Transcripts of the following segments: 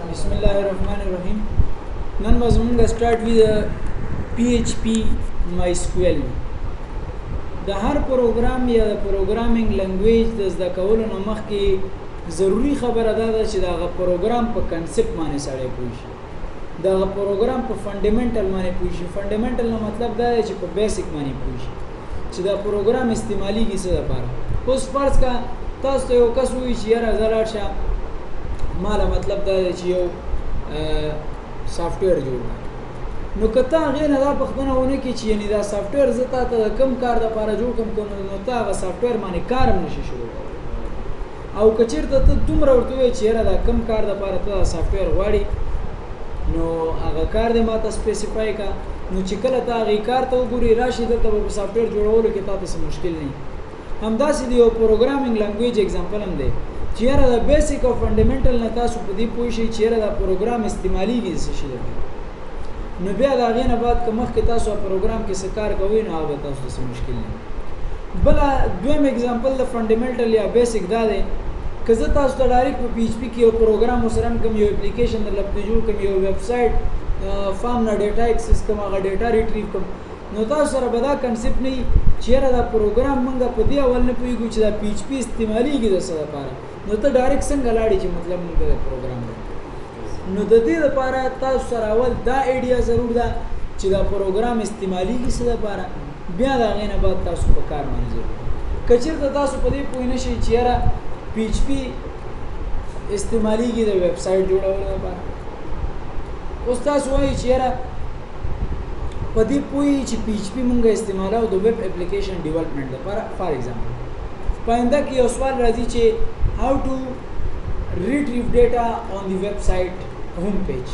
بسم الله الرحمن الرحیم. نن به زمونږ start with PHP MySQL. د هر پروګرام یا د programming language د زده کولو نه مخکې ضروري خبره دا ده چې د هغه پروګرام په concept باندې سړی پوه شي، د هغه پروګرام په fundamental باندې پوه شي. fundamental نه مطلب دا دی چې په basic باندې پوه شي چې دا پروګرام استعمالیږي څه لپاره. اوس فرض کا تاسو ته یو کس ووایي چې یاره زه لاړ شه، ماله مطلب دا دی چې یو software جوړ کړه. نو که تا هغې نه دا پوښتنه ونه کړي چې یعنې دا software زه تا ته د کوم کار دپاره جوړ کړم، نو تا هغه software باندې کار هم نشي شروع کولی. او که چېرته ته دومره ورته ووایې چې یاره دا کوم کار دپاره ته دا software غواړي، نو هغه کار دې ما ته specify کړه. نو چې کله ته هغې کار ته وګورې راشي دلته به په software جوړولو کې تا ته څه مشکل نه وي. همداسې د یو programming language example هم دی چې یاره د basic او fundamental نه تاسو په دې پوه شئ چې یاره دا پروګرام استعمالیږي څه شي لپاره. نو بیا د هغې نه بعد که مخکې تاسو پروګرام کې څه کار کوئ نو هغه به تاسو ته څه مشکل نه وي. بله دویم example د fundamental یا basic دا دی که زه تاسو ته direct په PHP کې یو پروګرام ورسره کوم، یو اپلیکیشن درله پرې جوړ کړم، یو website form نه data access کوم، هغه data retrieve کوم، نو تاسو سره به دا concept نه وي چې یاره دا پروګرام موږ په دې اول نه پوهېږو چې دا PHP استعمالیږي د څه لپاره. نو ته direct څنګه لاړې چې مطلب موږ ته پروګرام دی. نو د دې لپاره تاسو سره اول دا idea ضرور ده چې دا پروګرام استعمالیږي څه لپاره، بیا د هغې نه بعد تاسو په کار باندې ضرور. که چېرته تاسو په دې پوه نه شئ چې یاره PHP استعمالیږي د ویب سایټ جوړولو لپاره، اوس تاسو وایئ چې یاره په دې پوه یئ چې PHP مونږ استعمالوو د web application development لپاره. for example په آینده کې یو سوال راځي چې how to retrieve data on the website home page.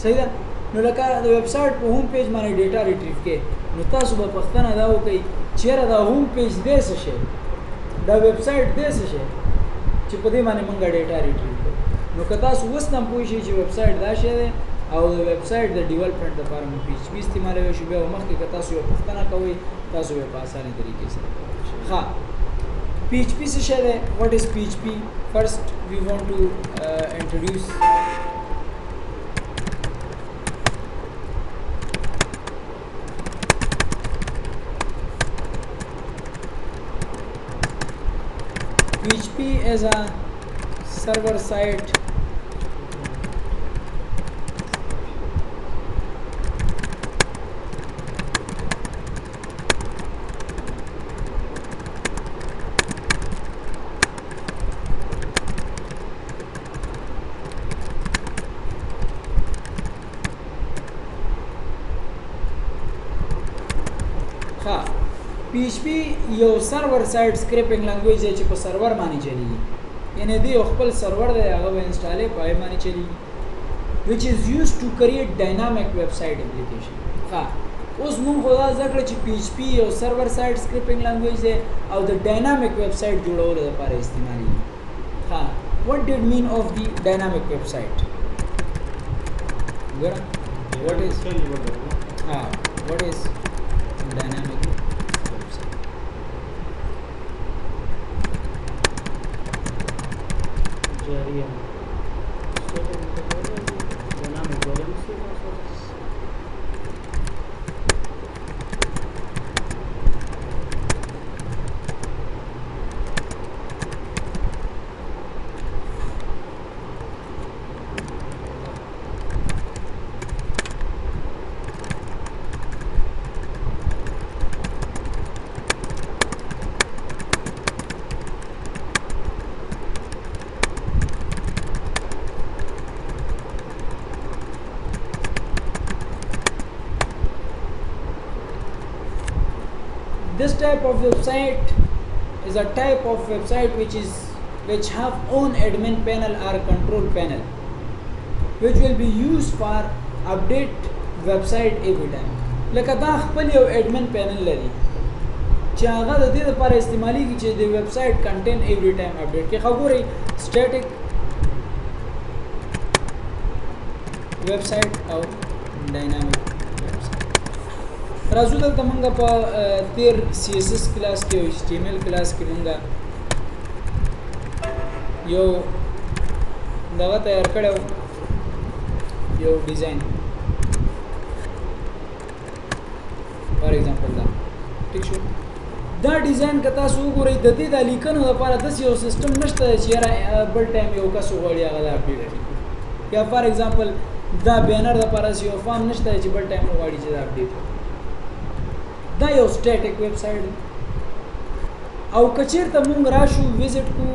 صحیح ده؟ نو لکه د ویب سایټ په home page باندې data retrieve کې، نو تاسو به پوښتنه دا وکړئ چې یاره دا home page دی څه شی، دا ویب سایټ دی څه شی چې په دې باندې مونږ data retrieve کړو. نو که تاسو اوس هم پوه شئ چې ویب سایټ دا شی دی او د ویب سایټ د development لپاره مو PHP استعمالوی شو، بیا مخکې که تاسو یو پوښتنه کوئ تاسو به په اسانه طریقې سره کولی شئ. ښه، PHP څه شی دی؟ What is PHP? First we want to introduce PHP as a server side PHP یو server side scripting language دی چې په سرور باندې چلیږي، یعنی دی یو خپل سرور دی هغه به install په هغې باندې چلیږي، which is used to create dynamic website application. ښه، اوس مونږ خو دا زده کړه چې PHP یو server side scripting language دی او د dynamic website جوړولو لپاره استعمالیږي. ښه، what did mean of the dynamic website? ګوره what is what is dynamic website? This type of website is a type of website which have own admin panel or control panel, which will be used for update website every time. لکه دا خپل یو admin panel لري چې هغه د دې لپاره استعمالیږي چې د website content every time update کړي. خو ګورئ static website او dynamic website. راځو دلته مونږ په تیر CSS کلاس کې او HTML کلاس کې مونږ یو دغه تیار کړی و. یو ډیزاین فار ایگزامپل دا، ټیک شو. دا ډیزاین که تاسو وګورئ د دې د لیکنو لپاره داسې یو سیستم نشته چې یاره بل ټایم یو کس وغواړي هغه دا اپډیټ کړي، یا فار ایگزامپل دا بینر لپاره داسې یو فارم نشته چې بل ټایم وغواړي چې دا اپډیټ کړي. دا یو سټیټک ویب سایټ دی. او که چېرته مونږ راشو ویزیټ کو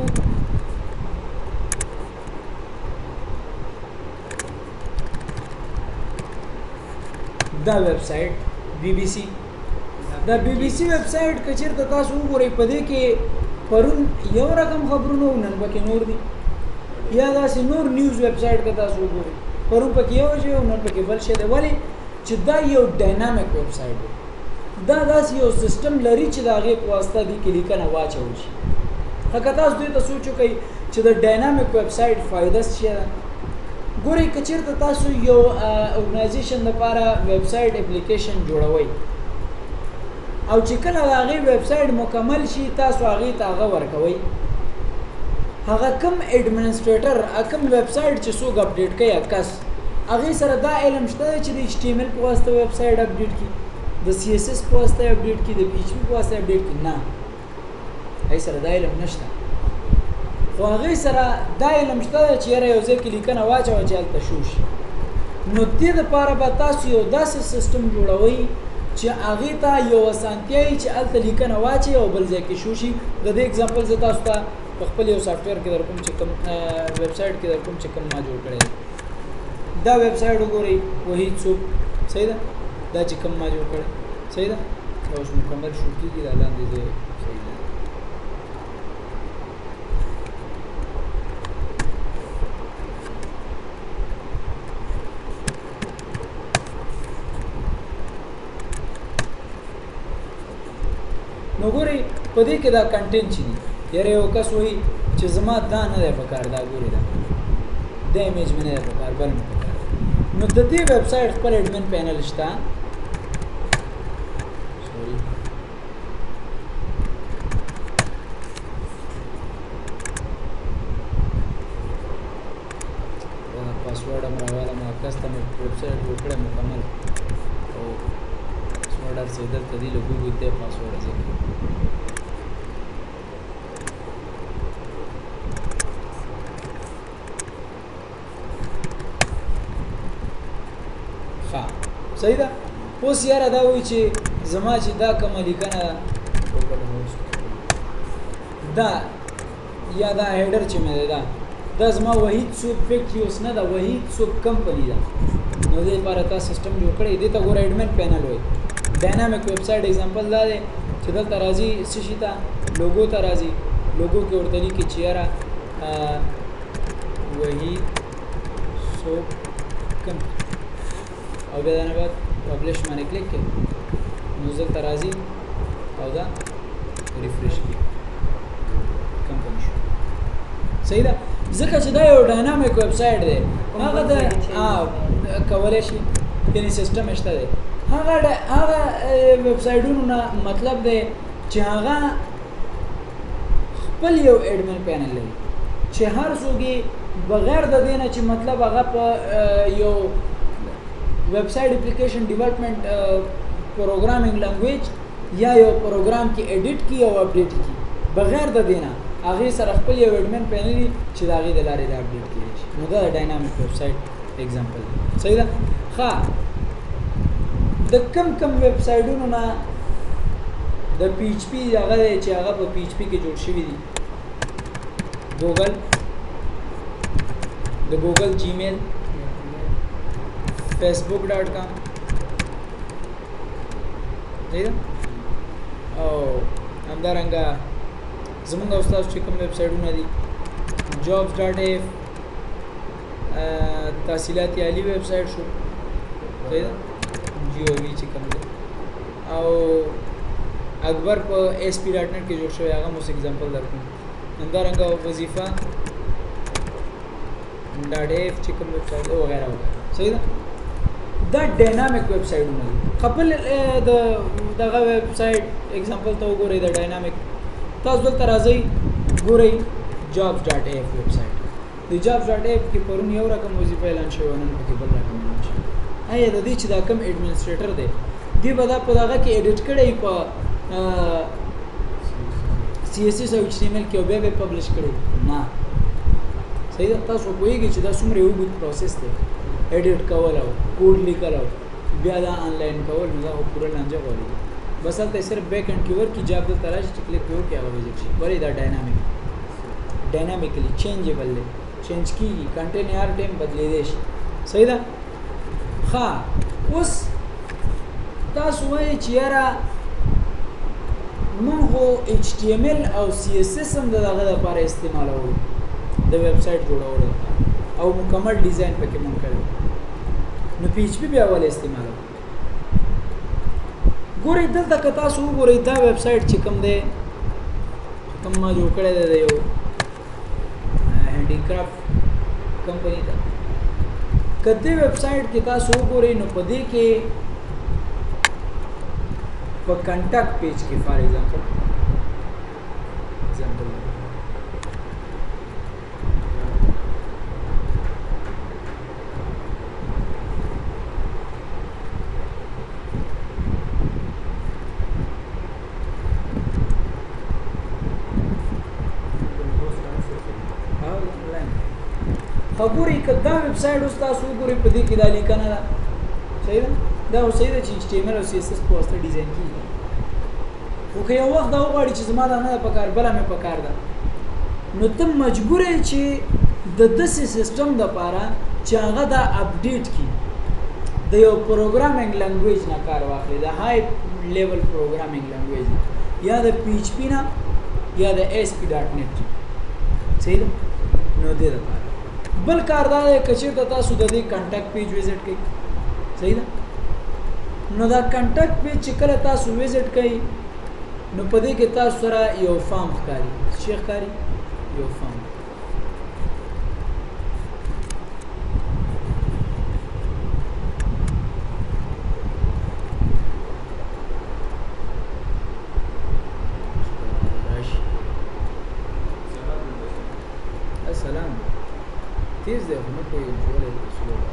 دا ویب سایټ بی بی سی، دا بی بی سی ویب سایټ که چېرته تاسو وګورئ په دې کې پرون یو رقم خبرونه وو، نن پکې نور دي، یا داسې نور نیوز ویب سایټ که تاسو وګورئ پرون پکې یو شی او نن پکې بل شی دی. ولې چې دا یو ډاینامیک ویب سایټ دی، دا داسې یو سیستم لري چې د هغې په واسطه دې کې لیکنه واچول شي. ښه که تاسو دې ته سوچ وکړئ چې د ډاینامیک ویب سایټ فایده څه شی ده، ګورئ که چېرته تاسو یو ارګنایزیشن لپاره ویب سایټ اپلیکیشن جوړوئ او چې کله د هغې ویب سایټ مکمل شي تاسو هغې ته هغه ورکوئ، هغه کم اډمنسټریټر کوم ویب سایټ چې څوک اپډیټ کوي کس هغې سره دا علم شته چې د ایچ ټي ایم ایل په واسطه ویب سایټ اپډیټ کړي، د سی اس اس په واسطه اپډیټ کړي، د پی ایچ پي په واسطه اپډیټ کړي، نه، هغې سره دا علم نشته. خو هغې سره دا علم شته چې یاره یو ځای کې لیکنه واچوه چې هلته شو شي. نو دې دپاره به تاسو یو داسې سیستم جوړوئ چې هغې ته یو اسانتیا وي چې هلته لیکنه واچوي او بل ځای کې شو شي. د دې اگزامپل زه تاسو ته په خپل یو سافټویر کې در کوم چې کوم ویب سایټ کې در کوم چې کوم ما جوړ کړی دی. دا ویب سایټ وګورئ، وحید صوب، صحیح ده، دا چې کوم ما جوړ کړی، صحیح ده، دا اوس مکمل شو کېږي، دا لاندې ځای صحیح ده. نو ګورئ په دې کې دا کنټینټ چې دي، یاره یو کس وایي چې زما دا نه دی پکار، دا ګورئ دا دا ایمیج مې نه دی پکار، بل مې پکار دی. نو د دې ویب سایټ خپل اډمن پینل شته، سوري، پاسورډ هم راواله، ما کس ته مې ویب سایټ جوړ کړی مکمل، او پاسورډ هر څه دلته دی، له ګوګل دی پاسورډ ځکه. ښه صحیح ده. اوس یاره دا وایي چې زما چې دا کومه لیکنه ده دا یا دا هیډر چې مې دی دا زما وحید صوب فیکټري اوس نه ده، وحید صوب کمپني ده. نو دې لپاره تا سیستم جوړ کړی، دې ته ګوره اډمن پینل وایي. ډاینامیک ویب سایټ اگزامپل دا دی چې دلته راځي څه شي ته، لوګو ته راځي، لوګو کې ورته لیکي چې یاره وحید صوب کمپني، او بیا دا نه بعد پبلش باندې کلیک کړئ، نو دلته راځي او دا ریفرش کړي کمپني شو. صحیح ده، ځکه چې دا یو ډاینامیک ویب سایټ دی، هغه د کولی شي یعنې سیستم شته دی، هغه هغه ویب سایټونو نه مطلب دی چې هغه خپل یو اډمن پینل لري چې هر څوک یې بغیر د دې نه چې مطلب هغه په یو ویب سایټ اپلیکیشن ډیولپمنټ پروګرامینګ لانګویج یا یو پروګرام کې ایډیټ کی او اپډیټ کی، بغیر د دې نه هغې سره خپل یو اډمن پینل وي چې د هغې د لارې دا اپډیټ کېدای شي. نو دا د ډاینامیک ویب سایټ اگزامپل دی. صحیح ده. ښه د کم کم ویب سایټونو نه د پی ایچ پي هغه دی چې هغه په پی ایچ پي کې جوړ شوي دي، ګوګل، د ګوګل جیمیل، فیسبوک ډاټ کام، صحیح ده. او همدارنګه زمونږ او ستاسو چې کوم ویب سایټونه دي، جابز ډاټ اف، تحصیلات عالی ویب سایټ شو، صحیح ده، جی او وی چې کوم دی، او اکبر په ایس پی ډاټ نت کې جوړ شوی، هغه مو اوس اگزامپل درکوم. همدارنګه وظیفه ډاټ اف چې کوم ویب سایټ دی وغیره وغیره. صحیح ده. دا ډاینامیک ویب سایټونه دي. خپل د دغه ویب سایټ اگزامپل ته وګورئ، د ډاینامیک تاسو دلته راځئ ګورئ جابز ډاټ اف ویب سایټ، د د jobs dot app کې پرون یو رقم وظیفه اعلان شوې وه، نن پکې بل رقم اعلان شوی. آیا د دې چې دا کوم administrator دی، دی به دا په دغه کې edit کړی په CSS او HTML کې او بیا به publish کړی؟ نه. صحیح ده. تاسو پوهیږئ چې دا څومره یو اوږد process دی، edit کول او کوډ لیکل او بیا دا آنلاین کول، نو دا خو پوره لانجه غواړي. بس هلته صرف back end کې ورکړي، job دلته راشي چې کلیک پرې وکړي هغه visit شي. ولې دا dynamically changeable دی، change کیږي، content هر time بدلیدی شي. صحیح ده. ښه، اوس تاسو وایئ چې یاره مونږ خو HTML او CSS هم د دغه لپاره استعمالولو، د ویب سایټ جوړولو لپاره، او مکمل design پکې مونږ کړی، نو PHP بیا ولې استعمالوو؟ ګورئ دلته که تاسو وګورئ دا ویب سایټ چې کوم دی، کوم ما جوړ کړی دی د یو handicraft کمپني ته، که دې ویب سایټ کې تاسو وګورئ نو په دې کې په contact page کې for example ګورئ که دا ویب سایټ اوس تاسو وګورئ په دې کې دا لیکنه ده. صحیح ده. دا خو صحیح ده چې HTML او CSS په واسطه design کېږي، خو که یو وخت دا وغواړي چې زما دا نه ده پکار، بله مې پکار ده، نو ته مجبور یې چې د داسې سیستم دپاره چې هغه دا update کړي، د یو programming language نه کار واخلي، د high level programming language نه، یا د PHP نه، یا د ASP.NET. صحیح ده. نو دې دپاره بل کار دا دی که چېرته تاسو د دې contact page visit کوئ، صحیح ده، نو دا contact page چې کله تاسو visit کوئ نو په دې کې تاسو سره یو form ښکاري. څه ښکاري؟ یو form. راشي. السلام. تیز دی خو نه پوهېږم چې ولې slow دی.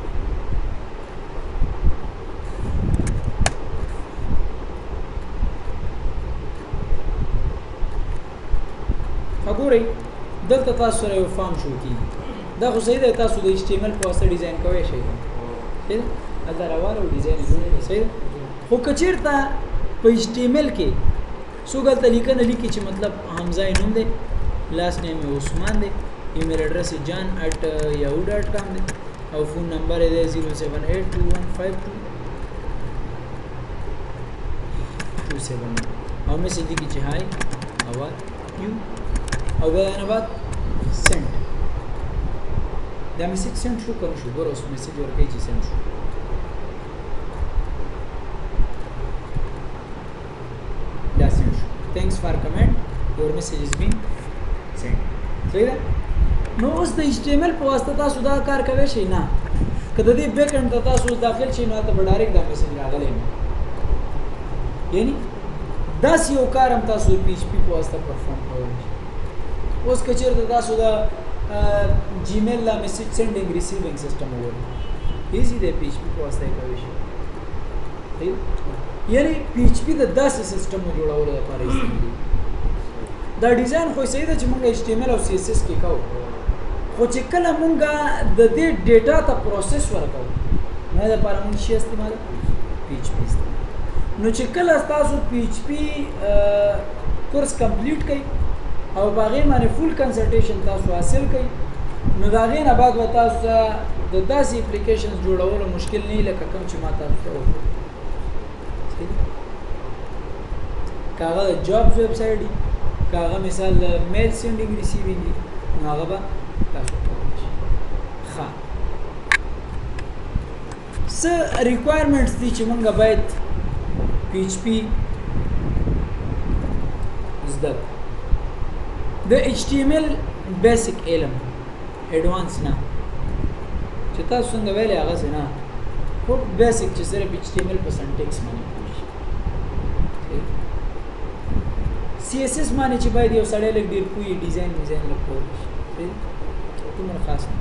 ګورئ دلته تاسو سره یو form شو کېږي. دا خو صحیح دی، تاسو د HTML په واسطه design کوی شئ، صحیح ده، هلته راواله او design یې جوړ کړئ، صحیح ده. خو که چېرته په HTML کې څوک هلته لیکنه لیکي چې مطلب حمزه یې نوم دی، last name یې عثمان دی، email address یې jan@yahoo.com دی، او phone number یې دی 078215227، او message لیکي چې hi how are you، او بیا نه بعد send. دا message send شو که نه شو؟ ګوره اوس message ورکوي چې send شو. دا send شو. Thanks for comment, your message is been send. صحیح ده. نو اوس د HTML په واسطه تاسو دا کار کوی شئ؟ نه. که د دې back end ته تاسو اوس داخل شئ نو هلته به direct دا message راغلی نه، یعنی داسې یو کار هم تاسو د PHP په واسطه perform کولی شئ. اوس که چېرته تاسو د Gmail لا message sending receiving system وګورئ، easy دی، PHP په واسطه یې کولی شئ. یعنی PHP د داسې سیستم جوړولو لپاره استعمالېږي. دا design خو صحیح ده چې موږ HTML او CSS کې کوو، خو چې کله موږ د دې data ته process ورکوو نو د لپاره موږ شی استعمالوو، PHP استعمالوو. نو چې کله تاسو PHP course complete کړئ او په هغې باندې full consultation تاسو حاصل کړئ، نو د هغې نه بعد به تاسو ته د داسې application جوړولو مشکل نه وي لکه کوم چې ما تاسو ته وښودل. که هغه د jobs website وي، که هغه مثال د mail sending receiving وي، نو هغه به تاسو کولی شئ. ښه، څه requirements دي چې موږ باید PHP زده کړو؟ د HTML basic علم، advance نه چې تاسو څنګه ویلې هغسې نه، خو basic چې صرف HTML په syntax باندې پوه شي. CSS باندې چې باید یو سړی لږ ډېر پوه وي، design میزاین لږ کولی شي. دومره خاص نه،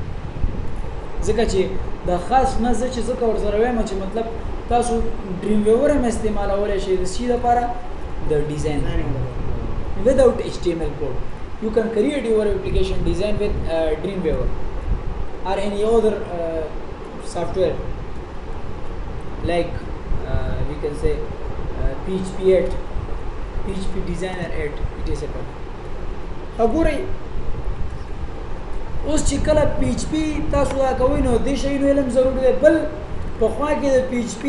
ځکه چې دا خاص نه زه چې ځکه ورسره وایم چې مطلب تاسو Dreamweaver هم استعمالولی شئ د څه دپاره، د design without HTML code. You can create your application design with Dreamweaver or any other software like we can say PHP 8, PHP Designer 8, etc. وګورئ اوس چې کله PHP تاسو دا کوئ نو دې شیانو علم ضرور دی. بل پخوا کې د PHP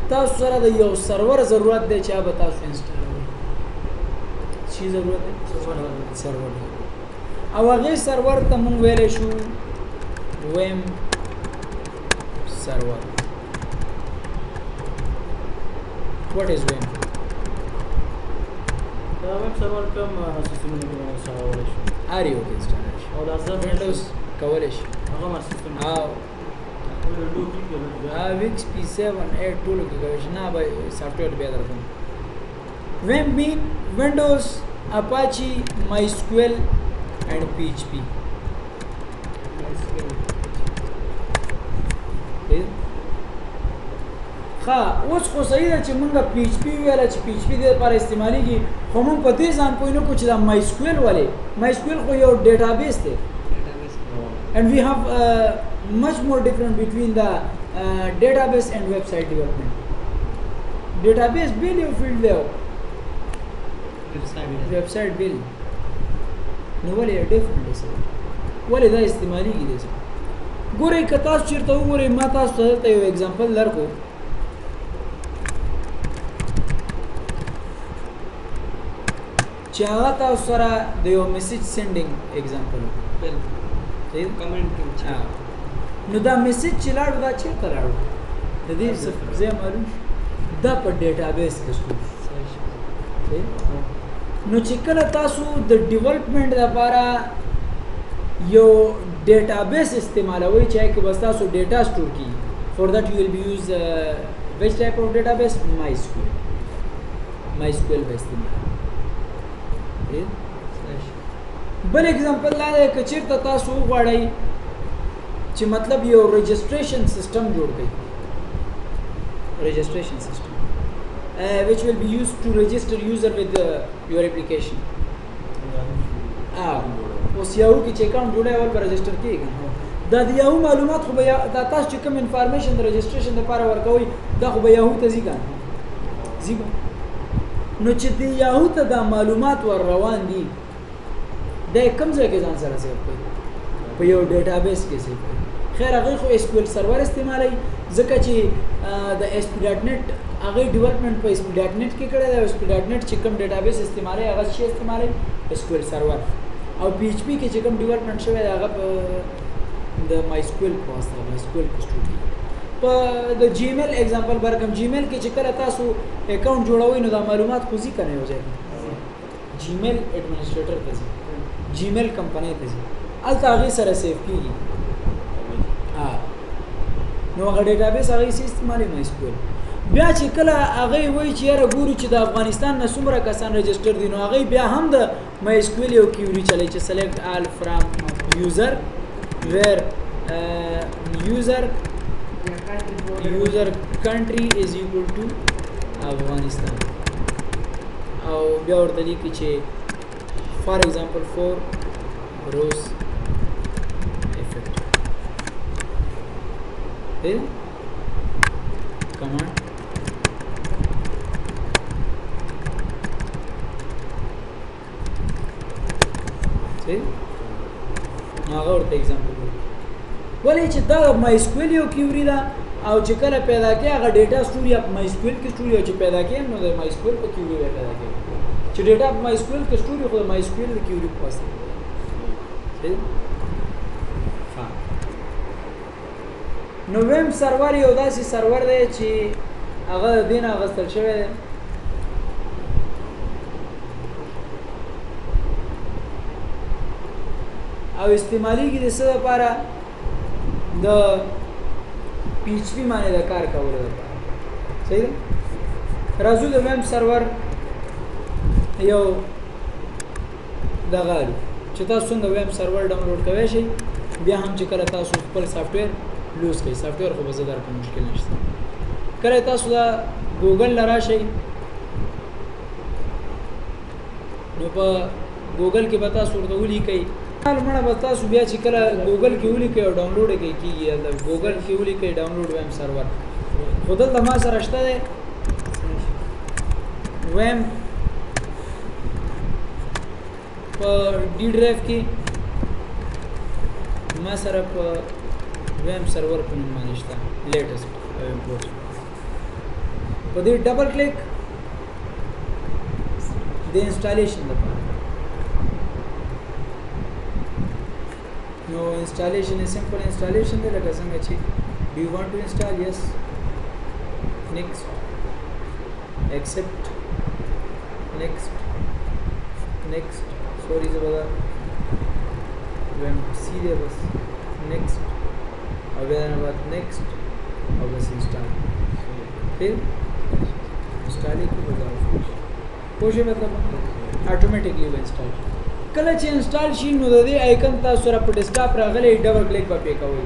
تاسو سره د یو server ضرورت دی چې هغه به تاسو install وئ. څه ضرورت دی؟ server. او هغې server ته مونږ ویلی شو WAMP server. What is WAMP؟ دا WAMP server کوم سیستمونه کې انسټالولی شو؟ هر یو کې انسټالولی شي. او دا زر Windows کولی شي. هغه ما سیستم او وینډو کې XP 7 8 ټولو کې کولی شي. نه به software بیا درکوم. WAMP mean Windows, Apache, MySQL and PHP. ښه اوس خو صحیح ده چې مونږ PHP ویله چې PHP دې لپاره استعمالېږي، خو مونږ په دې ځان پوه نه کړو چې دا MySQL ولې؟ MySQL خو یو database دی and we have much more difference between the database and website development. Database بېل یو field دی او website بېل، نو ولې different دی سره؟ ولې دا استعمالېږي دې سره؟ ګورئ که تاسو چېرته وګورئ، ما تاسو ته دلته یو example درکړو. چې هغه تاسو سره د یو message sending example صحیح کمنټ. نو دا message چې لاړو دا چېرته لاړو؟ د دې څه ځای معلوم شو، دا په database کې store شو. صحیح؟ نو چې کله تاسو د development لپاره یو database استعمالوئ چې هغې کې به ستاسو data store کېږي، for that you will be use which type of database؟ MySQL. MySQL به استعمالوئ. بل example دا دی که چېرته تاسو وغواړئ چې مطلب یو registration system جوړ کړئ، registration system which will be used to register user with your application. اوس یاهو کې چې account جوړی اول به register کېږي. دا د یاهو معلومات خو به دا تاسو چې کوم information د registration لپاره ورکوئ دا خو به یاهو ته ځي که نه؟ ځي به. نو چې د یاهو ته دا معلومات ور روان دي دا یې کوم ځای کې ځان سره save کوي؟ په یو database کې save کوي. خیر هغوی خو SQL Server استعمالوي، ځکه چې د ASP.NET هغوی development په ASP.NET کې کړی دی او ASP.NET چې کوم database استعمالوي هغه څه استعمالوي؟ SQL Server. او PHP کې چې کوم development شوی دی هغه په د MySQL په واسطه MySQL کې store کېږي. په د Gmail example برکم، Gmail کې چې کله تاسو account جوړوئ نو دا معلومات خو ځي که نه یو ځای ته؟ Gmail administrator ته ځي، Gmail کمپنۍ ته ځي، هلته هغې سره save کېږي. نو هغه database هغې څه استعمالوي؟ MySQL. بیا چې کله هغې وایي چې یاره ګورو چې د افغانستان نه څومره کسان register دي، نو هغې بیا هم د MySQL یو query چلی چې select all from user where user user country is equal to Afghanistan، او بیا ورته لیکي چې for example for rows effect command صحیح. نو هغه ورته example ورکړي. ولې چې دا MySQL یو query ده او چې کله پیدا کې هغه data store یا په MySQL کې store او چې پیدا کې نو د MySQL په query به پیدا کې، چې data په MySQL کې store خو د MySQL د query په واسطه. صحیح. ها نو WAMP server یو داسې سرور دی چې هغه د دې نه اخیستل شوی دی. او استعمالیږي د څه لپاره؟ د PHP باندې د کار کولو لپاره. صحیح ده؟ راځو د WAMP server یو دغه چې تاسو څنګه WAMP server download کوی شئ. بیا هم چې کله تاسو خپل software لوز کړئ، software خو به زه درکړم، مشکل نشته. کله تاسو دا ګوګل له راشئ، نو په ګوګل کې به تاسو ورته ولیکئ. مړه به تاسو بیا چې کله ګوګل کې ولیکئ او download یې کړئ کېږي. هلته ګوګل کې ولیکئ download WAMP server، خو دلته ما سره شته دی WAMP په D drive کې، ما سره په WAMP server په نوم باندې شته latest import. په دې double click د installation لپاره. نو installation simple installation دی، لکه څنګه چې do you want to install, yes, next, accept, next, next, sorry زه به دا WAMP C دی بس، next، او بیا نه بعد next، او بس install. پھر انسټال یې کړو، بس پوه شئ، مطلب automatically به install شي. کله چې install شي نو د دې icon تاسو سره په desktop راغلی، double click به پرې کوئ.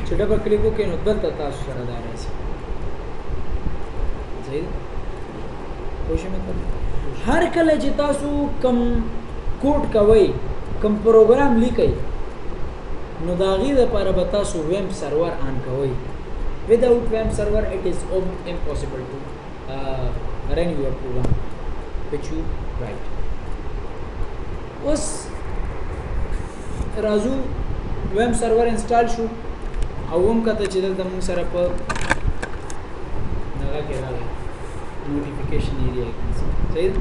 چې double click وکړئ نو دلته تاسو سره دا راځي. صحیح ده؟ پوه شئ مطلب؟ هر کله چې تاسو کم کوډ کوئ، کم پروګرام لیکئ، نو د هغې دپاره به تاسو WAMP server on کوئ. Without WAMP server it is impossible to run your program which you write. اوس راځو WAMP server install شو او هم کته چې دلته موږ سره په دغه کې راغی notification area کې. صحیح ده؟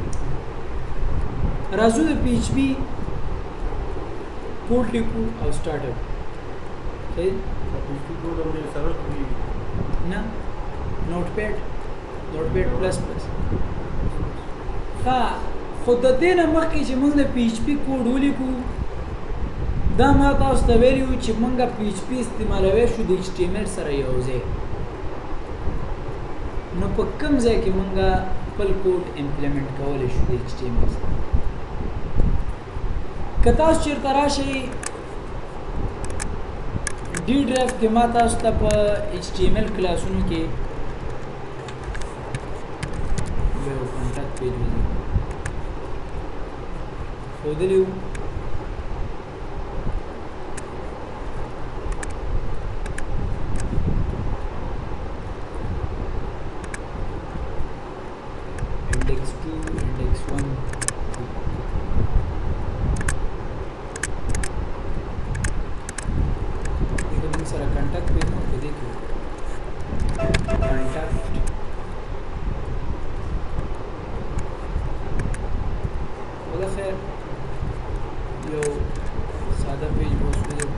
راځو د PHP code لیکو او start up. صحیح؟ PHP code هم دې سرور کې؟ نه، Notepad، Notepad plus plus. ښه، خو د دې نه مخکې چې موږ د PHP code ولیکو، دا ما تاسو ته ویلي وو چې موږ PHP استعمالوی شو د HTML سره یو ځای. نو په کوم ځای کې موږ خپل code implement کولی شو د HTML سره؟ که تاسو چېرته راشئ D drive کې، ما تاسو ته په HTML کلاسونو کې یو contact page ښودلی وو. Index 2, index 1, 2. دغه موږ سره contact page نو په دې کې contact ولا خیر، یو ساده page به اوس ولیکو.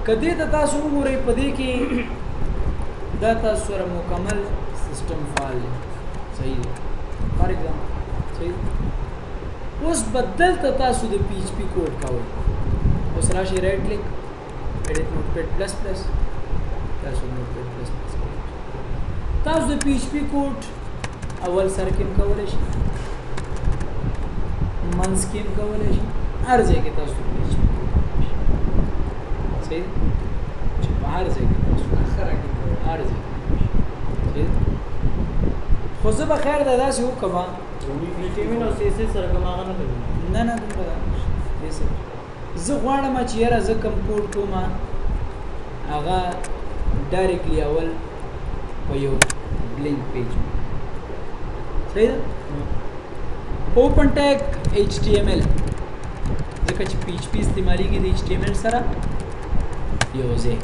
که دې ته تاسو وګورئ په دې کې دا تاسو سره مکمل سیستم فعال دی. صحیح دی؟ for example صحیح. اوس به دلته تاسو د PHP code کوئ. اوس راشئ right click، edit Notepad plus plus، تاسو Notepad plus plus کوئ. تاسو د PHP code اول سر کې هم کولی شئ، منځ کې هم کولی شئ، هر ځای کې تاسو PHP code کولی شئ. صحیح؟ چې په هر ځای کې تاسو هر ځای کې کولی شئ. صحیح؟ خو زه به خیر ده داسې وکړم. HTML او CSS سره کوم هغه نه لګي؟ نه نه، دومره ده دې سره. زه غواړم چې یاره زه کوم کوډ کوم هغه directly اول په یو blank page. صحیح ده؟ open tag HTML، ځکه چې PHP استعمالیږي د HTML سره یو ځای.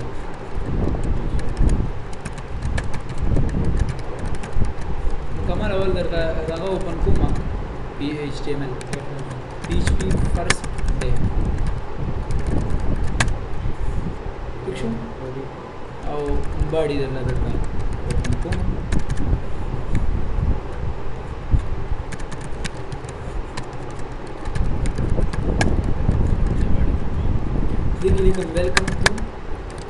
مکمل اول درته دغه open کوم HTML PHP first day. ٹھیک شو؟ او body درله درته open کوم. دې کې لیکم welcome to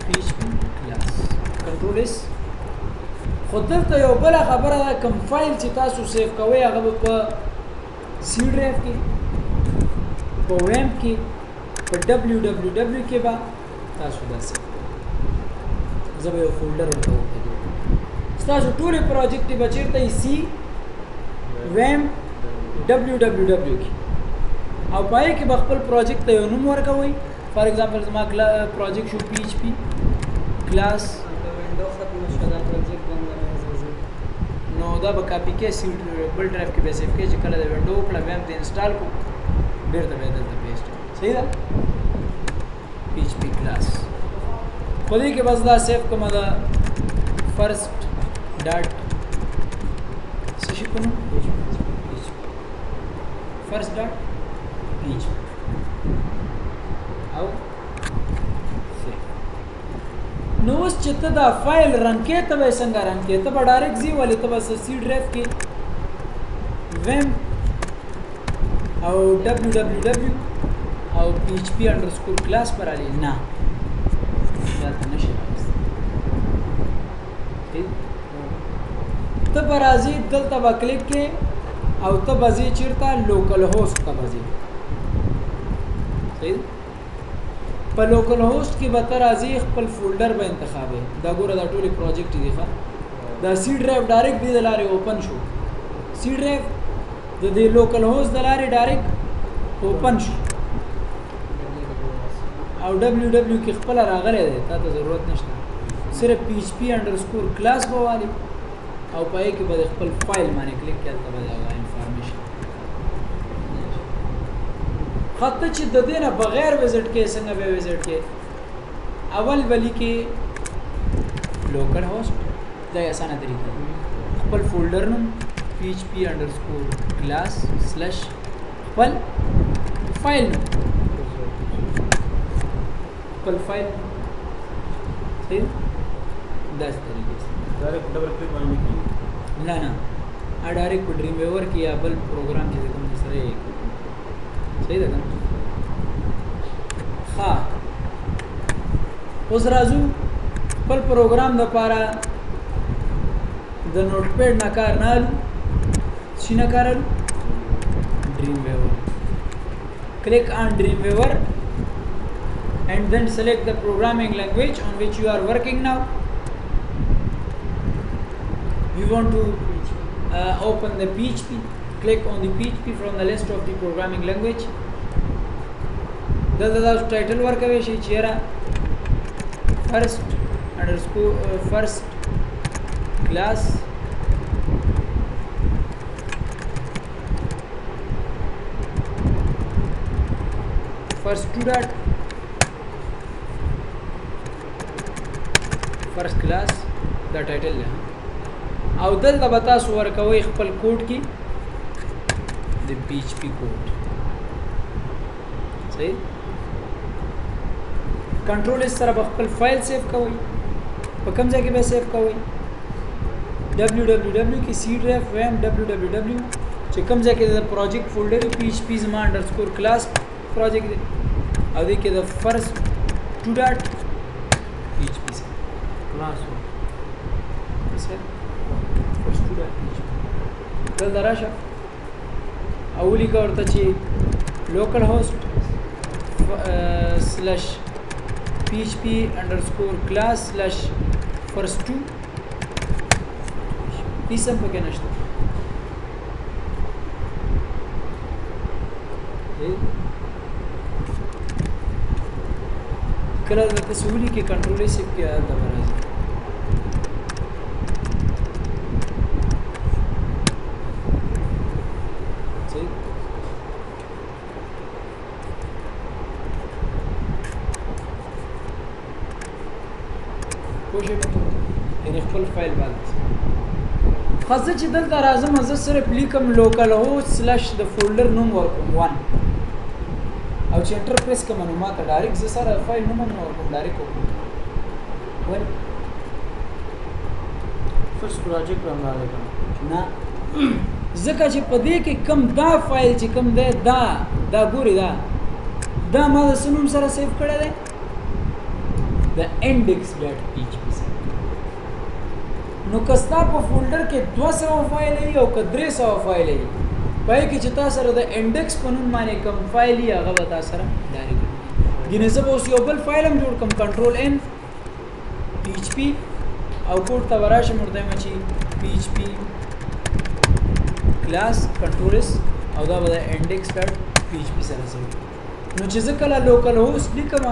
PHP class، control S. خو دلته یو بله خبره ده، کوم فایل چې تاسو save کوئ هغه به په C drive کې، په WAMP کې، په WWW کې به تاسو دا save کوئ. زه به یو folder ورته ورته جوړ کړم. ستاسو ټولې project به چېرته وي؟ C WAMP WWW کې، او په هغې کې به خپل project ته یو نوم ورکوئ. for example زما project شو PHP class، نو دا به کاپي کې C بل drive کې به save کې، چې کله د window وکړه بیا هم ته install کو، بیرته به دلته paste. صحیح ده؟ PHP class په دې کې بس دا save کوم، دا first dot څه شي په نوم first dot PHP او save. نو اوس چې ته دا فایل run کې، ته به یې څنګه run کې؟ ته به direct ځې، ولې ته به C drive کې WAMP او WWW او PHP underscore class پر رالی؟ نه، دا ته نشي راوستی. ته به راځې دلته به کلیک کې او ته به ځې چېرته؟ localhost ته به ځې. صحیح؟ په localhost کې به ته راځې، خپل folder به انتخابې. دا ګوره دا ټولې project دي، ښه دا C drive direct دې د لارې open شو، C drive د دې localhost د لارې direct open شو، او WW کې خپله راغلی دی، تا ته ضرورت نشته. صرف PHP underscore class به والي او په هغې کې به د خپل فایل باندې کلیک کړې، هلته به د هغه information ښه. ته چې د دې نه بغیر visit کې، څنګه به visit کې؟ اول به لیکې localhost، دا یې اسانه طریقه ده، خپل folder نوم PHP underscore class slash خپل فایل نوم، خپل فایل. صحیح؟ داسې طریقې سره direct double click باندې کیږي؟ نه نه، direct په Dreamweaver کې یا بل پروګرام چې کوم سره یې. صحیح ده که نه؟ ښه، اوس راځو خپل پروګرام دپاره د Notepad نه کار نه الو، څه نه کار الو؟ Dreamweaver. Click on Dreamweaver and then select the programming language on which you are working now. We want to open the PHP. Click on the PHP from the list of the programming language. دلته تاسو title ورکوي شئ چې یاره first underscore first class first two dot first class، دا title دی. او دلته به تاسو ورکوئ خپل کوډ کې د PHP code. صحیح؟ control S سره به خپل فایل save کوئ. په کوم ځای کې به save کوئ؟ WWW کې، C drive WAMP WWW، چې کوم ځای کې د project folder PHP زما underscore class project دی، او دې کې د first two dot PHP سره class first two dot PHP. دلته راشه او ولیکه ورته چې localhost slash PHP underscore class slash first two. هیڅ هم پکې نشته. کله درته څه ولیکې control S کې هلته به راځي. صحیح؟ پوه شوې؟ یعنې خپل فایل باندې ښه. زه چې دلته راځم، زه صرف لیکم localhost slash د folder نوم ورکوم 1، او چې enter press کوم نو ما ته direct، زه سره فایل نوم هم نه ورکوم، direct وکړم. ولې؟ first project run راغلی. نه، ځکه چې په دې کې کم دا فایل چې کم دی، دا دا ګوري، دا ما د څه نوم سره save کړی دی؟ د index.php سره. نو که ستا په folder کې 200 فایل وي او که 300 فایل وي، پای کې چې تا سره د index په نوم باندې کوم فایل وي هغه به تا سره direct. ګینه زه به اوس یو بل فایل هم جوړ کړم، control N PHP او کوډ ته به راشم، ورته وایم چې PHP class control S او دا به د index.php سره save. نو چې زه کله localhost لیکم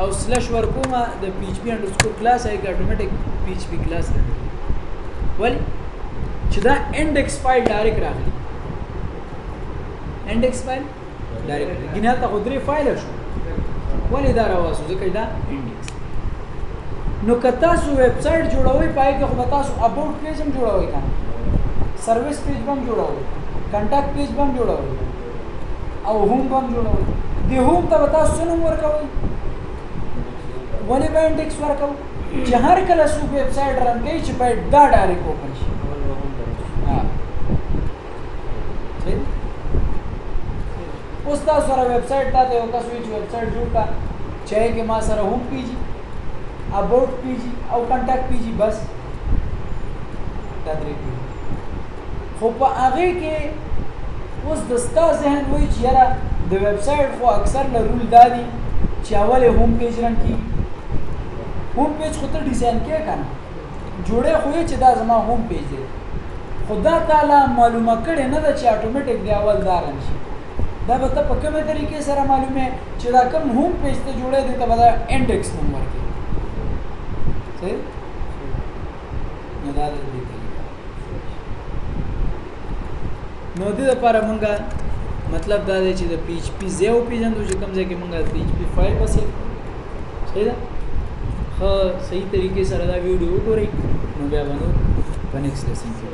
او slash ورکوم د PHP underscore class، هغه کې automatic PHP class راغلی. ولې؟ چې دا index file direct راغلی، index file direct راغلی. ګینه هلته خو درې فایل شو، ولې دا راواسو؟ ځکه دا index. نو که تاسو ویب سایټ جوړوئ، په هغې کې خو به تاسو about page هم جوړوئ که نه، service page به هم جوړوئ، contact page به هم جوړوئ او home به هم جوړوئ. دې home ته به تاسو څه نوم ورکوئ؟ ولې به index ورکوئ؟ چې هر کله څوک website run کوي چې باید دا direct open شي. صحیح؟ اوس تاسو سره ویب سایټ، تا ته یو کس وایي چې ویب سایټ جوړ کړه چې هغې کې ما سره home page، about page او contact page، بس دا درې page. خو په هغې کې اوس د ستا ذهن وایي چې یاره د ویب سایټ خو اکثر له rule دا دي چې اول یې home page run کېږي. home page خو ته design کې که نه، جوړې خو یې چې دا زما home page دی، خو دا تا لا معلومه کړې نه ده چې automatic دی اول دا run شي. دا به ته په کومې طریقې سره معلومه چې دا کوم home page ته جوړې دی ته به دا index نوم ورکړې. صحیح؟ نو دا د دې طریقه. نو دې لپاره مونږه مطلب دا دی چې د PHP ځای وپېژندو چې کوم ځای کې مونږه PHP file به save. صحیح ده؟ ښه صحیح طریقې سره دا ویډیو وګورئ، نو بیا به نور په next lesson کې.